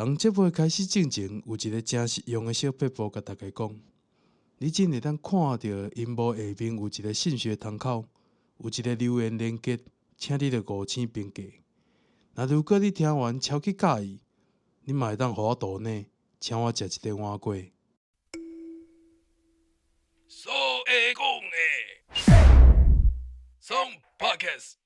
當節目開始進前，有一个誠實用的小撇步，共大家講。你只會當看著螢幕下面有一个信息窗口，有一个留言連結，請你著五星評價。若如果你聽完超級佮意，你嘛會當予我抖內，請我食一个碗粿。所會講的，爽 Podcast。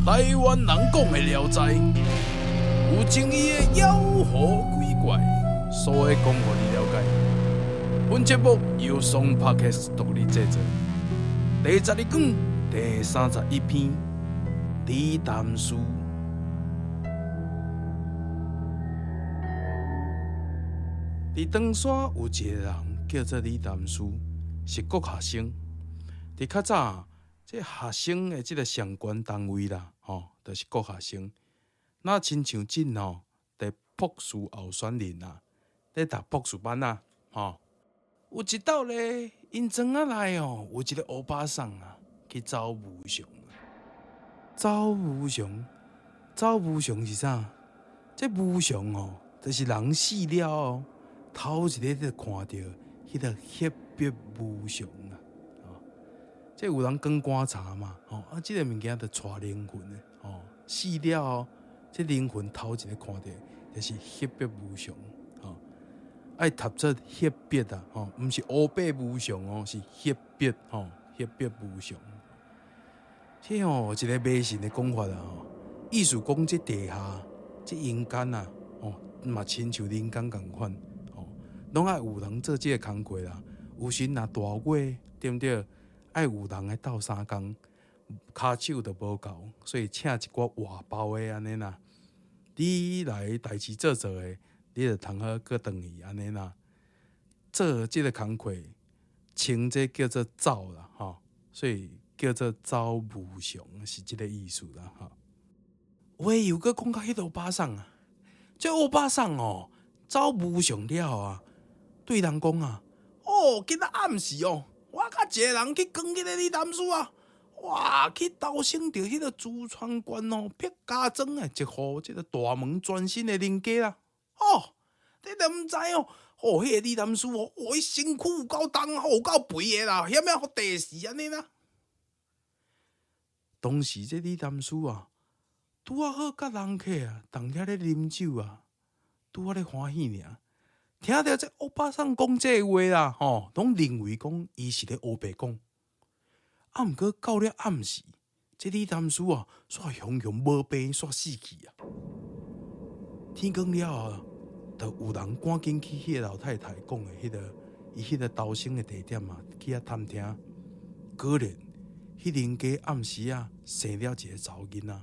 台灣人講的聊齋，有爭議的妖魔鬼怪，所以講予你了解。本節目由爽 Podcast 獨立製作。第12卷第31篇，李談師。佇長山有一个人叫做李談師，是國學生。佇較早，這學生的這个相關單位啦，吼，就是國學生。若親像這吼，佇博士候選人啊，咧讀博士班啊，吼，有一道咧，𪜶莊仔內哦，有一个歐巴桑啊，去走無常。走無常，走無常是啥？這無常哦，就是人死了後，頭一个就看著彼个彼彼無常啊。這有人講棺材嘛，吼，啊，這个物件就帶靈魂的，吼，死了後，這靈魂頭一个看著就是彼彼無常，吼，愛讀做彼彼啊，吼，毋是烏白無常哦，是彼彼，吼，彼彼無常。這吼一个迷信的講法啊，吼，意思講這地下，這陰間啊，吼，嘛親像人間仝款，吼，攏愛有人做這个工課啦。有時若大月，對毋對？愛有人來鬥相共，跤手就無夠，所以請一寡外包的按呢啦。你來代誌做做的，你就通好閣轉去按呢啦。做這个工課，稱這叫做走啦，吼，所以叫做走無常，是這个意思啦，吼。話又閣講到彼个歐巴桑啊，這歐巴桑哦，走無常了啊，對人講啊，哦，今仔暗時哦，我佮一个人去扛彼个李談師啊，哇，去投生著彼个淄川縣哦，畢家莊的一戶這个大門專身的人家啦。哦，你都毋知哦，哦，彼个李談師哦，哦，伊身軀有夠重，有夠肥的啦，險仔予地死按呢啦。當時這李談師啊，拄仔好佮人客啊，佇遐咧啉酒啊，拄仔咧歡喜爾。聽著這歐巴桑講這話啦，吼，攏認為講伊是咧烏白講。啊，毋過到了暗時，這李談師啊，煞雄雄無病，煞死去啊。天光了後，就有人趕緊去彼个老太太講的彼个，伊彼个投生的地點啊，去遐探聽。果然，彼人家暗時仔生了一个查某囡仔。